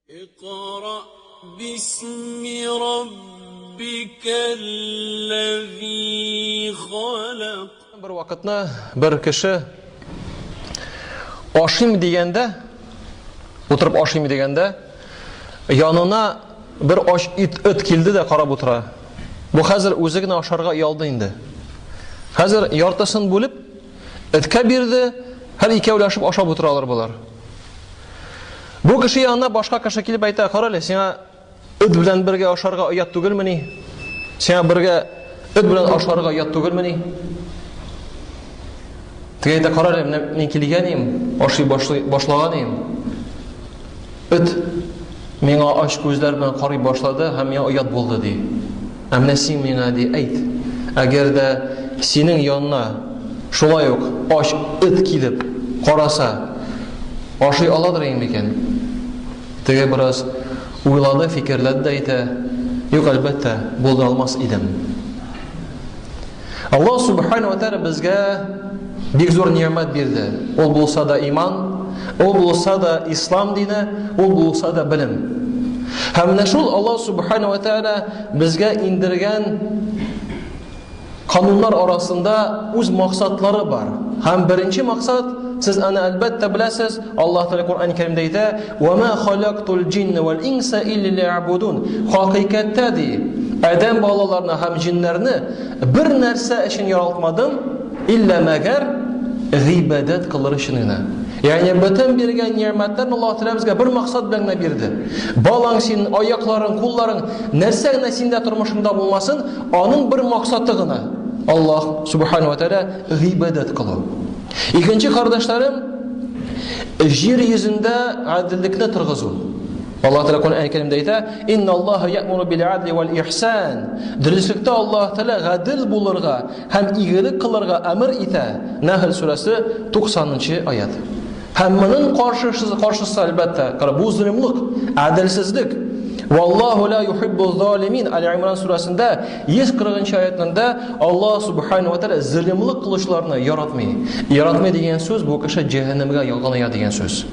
اقرأ باسم ربك الذي خلق. Бер вакытны бер кеше ашыйм дигәндә, утырып ашыйм дигәндә, янына бер ач ит эт килде дә карап утыра. Бу хәзер үзе генә ашарга оялды инде. Хәзер яртысын бүлеп, эткә бирде, һәм икәүләшеп ашап утыралар болар. Бу кеше янына башка кеше килеп әйтә, кара әле, сиңа эт белән бергә ашарга оят түгелмени? Сиңа бергә эт белән ашарга оят түгелмени? Теге әйтә, кара әле, менә мин килгән идем, ашый башлый, башлаган идем. Эт миңа ач күзләр белән карый башлады һәм миңа оят булды, ди. Ә менә син миңа, ди, әйт, әгәр дә синең янына шулай ук ач эт килеп караса, ашый аладыр идең микән? Теге бераз уйлады, фикерләде дә әйтә, юк, әлбәттә, булдыра алмас идем. Аллаһ субхану ва тааля безгә бик зур ни'мәт бирде. Ул булса да иман, ул булса да ислам дине, ул булса да белем. Һәм менә шул Аллаһ субхану ва тааля безгә индергән кануннар арасында үз максатлары бар. Һәм беренче максат, сез аны әлбәттә беләсез, Аллаһ Тәгалә Коръән Кәримдә әйтә: "Ва ма халактул җинна вал инса илля лиябудун". Хакыйкатьтә ди, адәм балаларны һәм җиннәрне бер нәрсә өчен яралтмадым, илля мәгәр гыйбадәт кылыр өчен генә. Ягъни бөтен биргән нигъмәтләрне Аллаһ Тәгалә безгә бер максат белән генә бирде. Балаң син, аякларың, кулларың, нәрсә генә синдә тормышыңда булмасын, аның бер максаты гына. Аллаһ Субхану ва Тәгалә гыйбадәт кылу. Икенче кардәшләрем, җир йөзендә гаделлекне торгызу. Аллаһ Тәгалә Коръән Кәримдә әйтә: "Инна Аллаһа я'муру бил адли вал ихсан". Дөреслектә Аллаһ Тәгалә гадел булырга һәм игелек кылырга әмер итә. Нәхл сүрәсе 90 аят. Һәм моның каршысы, каршысы әлбәттә, кара бу золымлык, гаделсезлек. Валлаху ла юхиббу залимин. Аль-Имран сүрәсендә 140 аятында Аллаһ субхану ва тааля золымлык кылучыларны яратмый. Яратмый дигән сүз бу кеше җәһәннәмгә ялгана дигән сүз.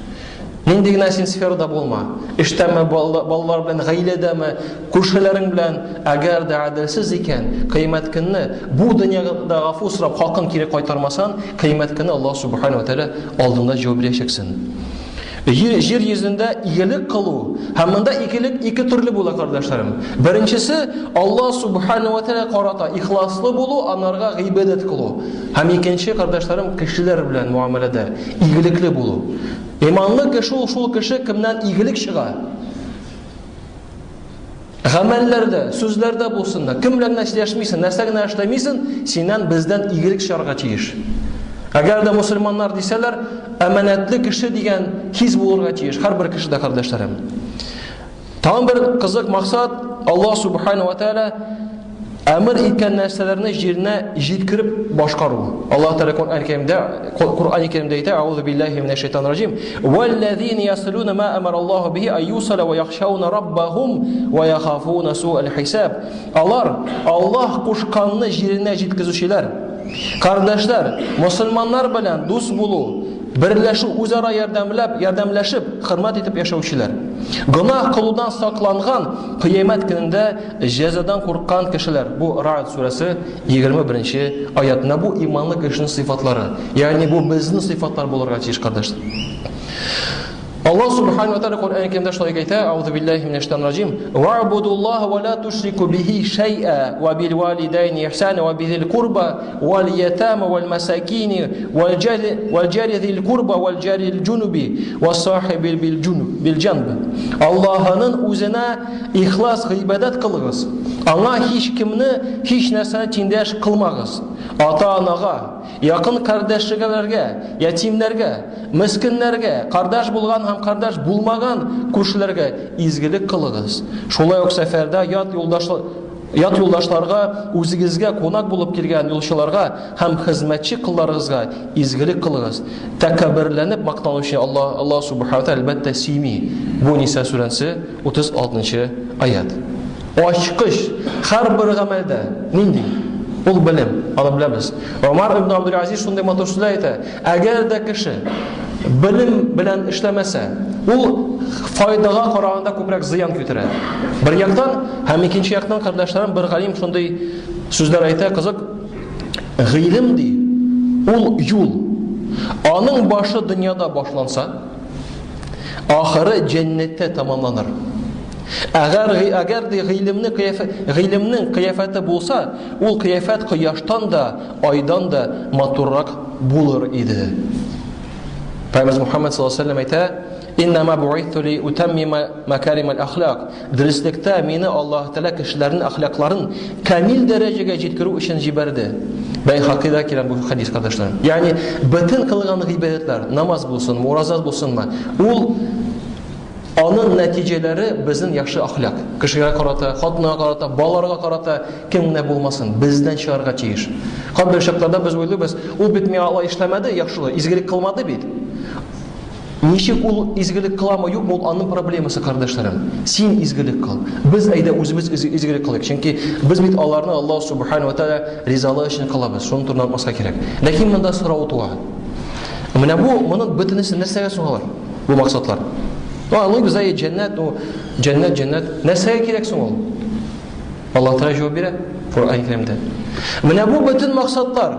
Нинди генә син сферада булма, эштәме, балалар белән, гаиләдәме, күршеләрең белән, әгәр дә гаделсез икән, кыямәт көнне бу дөньяда гафу сорап хакын кире кайтармасаң, кыямәт көнне Аллаһ субхану ва тааля алдында җавап бирәчәксең. Җир йөзендә игелек кылу һәм монда игелек ике төрле була, кардәшләрем. Беренчесе Аллаһ субхану ва тааля карата ихласлы булу, анарга гыйбадәт кылу. Һәм икенче, кардәшләрем, кешеләр белән муамәләдә игелекле булу. Иманлы кеше ул шул кеше, кемнән игелек чыга. Гамәлләрдә, сүзләрдә булсын да, кем белән генә сөйләшмисең, нәрсә генә эшләмисең, синнән бездән игелек чыгарга тиеш. Әгәр дә мусульманнар дисәләр, әманәтле кеше дигән хис булырга тиеш һәрбер кешедә, кардәшләрем. Тагын бер кызык максат, Аллаһ субхану ва тааля әмер иткән нәрсәләрне җиренә җиткереп башкару. Аллаһ Тәгалә Коръән Кәримдә Коръән Кәримдә әйтә: "Аузу биллаһи минәш шайтанир раҗим. Валлазина ясилуна ма амара Аллаһу бихи аюсала ва яхшауна раббахум ва яхафуна суал хисаб." Алар Аллаһ кушканны җиренә җиткезүчеләр. Кардәшләр, мусульманнар белән дус булу, берләшү, үзара ярдәмләп, ярдәмләшеп, хөрмәт итеп яшәүчеләр. Гөнаһ кылудан сакланган, кыямәт көнендә җәзадан курккан кешеләр. Бу Рa'д сүрәсе 21 аят. Менә бу иманлы кешенең сыйфатлары. Ягъни бу безнең сыйфатлар булырга тиеш, кардәшләр. Аллаһ субхану ва тааля Коръән Кәримдә шулай әйтә: "Аузу биллаһи минәш шайтанир раҗим. Ва'будуллаһа ва ла тушрику бихи шай'a ва бил валидайни ихсана ва бизил курба вал ятама вал масакини вал джари вал джари зил курба вал джарил джунуби ва сахибил бил джунуб бил джанб". Аллаһның үзенә ихлас гыйбадәт кылыгыз. Аңа һич кемне, һич нәрсәне тиңдәш кылмагыз. Ата-анага, Якын кардәшләргә, ятимнәргә, мескеннәргә, кардәш булган һәм кардәш булмаган күршеләргә изгелек кылыгыз. Шулай ук сәфәрдә ят юлдашлар ят юлдашларга, үзегезгә кунак булып килгән юлчыларга һәм хезмәтче кылларыгызга изгелек кылыгыз. Тәкәбберләнеп мактанучы Аллаһ Аллаһ субхана ва әлбәттә сөйми. Бу Ниса сүрәсе 36 аят. Ачкыч һәрбер гамәлдә нинди? Ул белем, аны беләбез. Омар ибн Абдул-Азиз шундый матур сүзләр әйтә: әгәр дә кеше белем белән эшләмәсә, ул файдага караганда күбрәк зыян китерә. Бер яктан һәм икенче яктан, кардәшләрем, бер галим шундый сүзләр әйтә, кызык, гыйлем ди, ул юл. Аның башы дөньяда башланса, ахыры җәннәттә тәмамланыр. Әгәр әгәр ди гыйлемне гыйлемнең кыяфәте булса, ул кыяфәт кояштан да, айдан да матуррак булыр иде. Пәйгамбәребез Мухаммад саллаллаһу алейһи әйтә, "Иннама бу'иту ли утаммима макарим ал-ахлак." Дөреслектә мине Аллаһ Тәгалә кешеләрнең әхлакларын камил дәрәҗәгә җиткерү өчен җибәрде. Бәйхакыйда килә бу хадис, кардәшләр. Ягъни бөтен кылган гыйбадәтләр, намаз булсын, ураза булсынмы, ул аның нәтиҗәләре безнең яхшы әхлак. Кешегә карата, хатынга карата, балаларга карата, кем генә булмасын, бездән чыгарга тиеш. Кайбер чакларда без уйлыйбыз, ул бит миңа алай эшләмәде, яхшылык, изгелек кылмады бит. Ничек ул изгелек кыламы, юкмы, ул аның проблемасы, кардәшләрем. Син изгелек кыл. Без әйдә үзебез изгелек кылыйк. Чөнки без бит аларны Аллаһ субхану ва тааля ризалыгы өчен кылабыз. Шуны турында онытмаска кирәк. Ләкин монда сорау туа. Менә бу моның бөтенесе нәрсәгә соң алар? Бу максатлар. Ну, аңлыйбыз, әйе, җәннәт, ну, җәннәт, җәннәт. Нәрсәгә кирәк соң ул? Аллаһ Тәгалә җавап бирә Коръән Кәримдә. Менә бу бөтен максатлар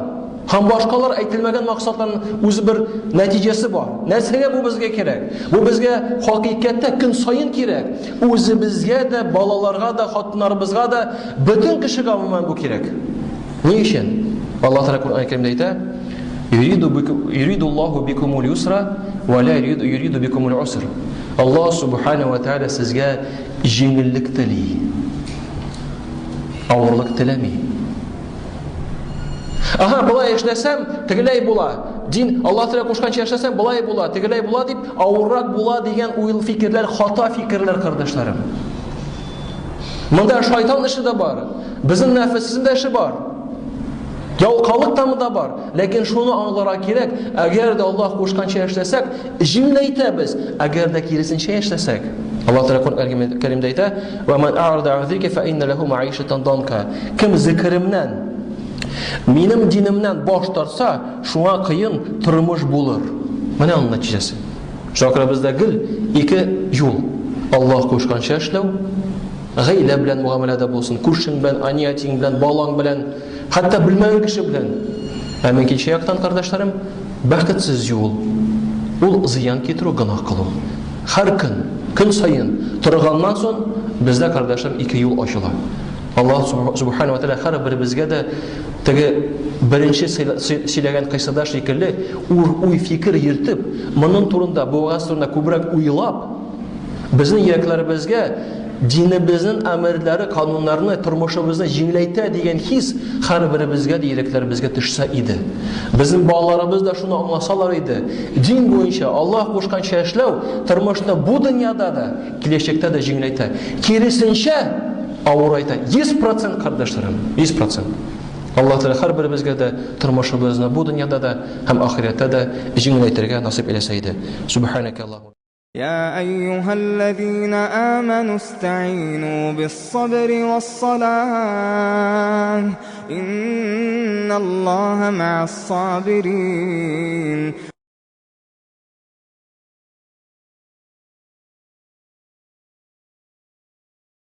һәм башкалар әйтелмәгән максатларның үзе бер нәтиҗәсе бар. Нәрсәгә бу безгә кирәк? Бу безгә хакыйкатьтә көн саен кирәк. Үзебезгә дә, балаларга да, хатыннарыбызга да, бөтен кешегә гомумән бу кирәк. Ни өчен? Аллаһ Тәгалә Коръән Кәримдә әйтә: "Юриду юридуллаһу бикумул юсра ва ла юриду бикумул уср." Аллаһ субхана ва тааля сезгә җиңеллек тели. Авырлык теләми. Ага, болай эшләсәм, тегеләй була. Дин Аллаһ Тәгалә кушканча эшләсәм, болай була, тегеләй була дип, авыррак була дигән уйл фикерләр хата фикерләр, кардәшләрем. Монда шайтан эше дә бар, безнең нәфесебезнең дә эше бар. Ялкаулык та монда бар. Ләкин шуны аңларга кирәк, әгәр дә Аллаһ кушканча эшләсәк, җиңеләйтәбез. Әгәр дә киресенчә эшләсәк, Аллаһ Тәгалә Коръән Кәримдә әйтә: "Ва ман а'рада ан зикри фа инна лаху маишатан данка." Кем зикеремнән, минем динемнән баш тартса, шуңа кыен тормыш булыр. Менә аның нәтиҗәсе. Шуңа күрә бездә гел ике юл. Аллаһ кушканча эшләү, гаилә белән мөгамәләдә булсын, күршең белән, әни-әтиң белән, балаң белән, хәтта белмәгән кеше белән. Ә икенче яктан, кардәшләрем, бәхетсез юл. Ул зыян китерү, гөнаһ кылу. Һәр көн, көн саен торганнан соң бездә, кардәшләрем, ике юл ачыла. Аллаһ субхану ва тааля һәр беребезгә дә теге беренче сөйләгән кыйссада шикелле уй фикер йөртеп, моның турында, бу вәгазь турында күбрәк уйлап, безнең йөрәкләребезгә динебезнең әмерләре, кануннарны, тормышыбызны җиңеләйтә дигән хис һәрберебезгә дә йөрәкләребезгә төшсә иде. Безнең балаларыбыз да шуны аңласалар иде. Дин буенча Аллаһ кушканча эшләү тормышны бу дөньяда да, киләчәктә дә җиңеләйтә. Киресенчә, авырайта. 100% кардәшләрем, 100%. Аллаһ Тәгалә һәрберебезгә дә тормышыбызны бу дөньяда да һәм ахирәттә дә җиңеләйтергә насыйп иләсә иде. Субханaka Аллаһу. يا أيها الذين آمنوا استعينوا بالصبر والصلاة إن الله مع الصابرين.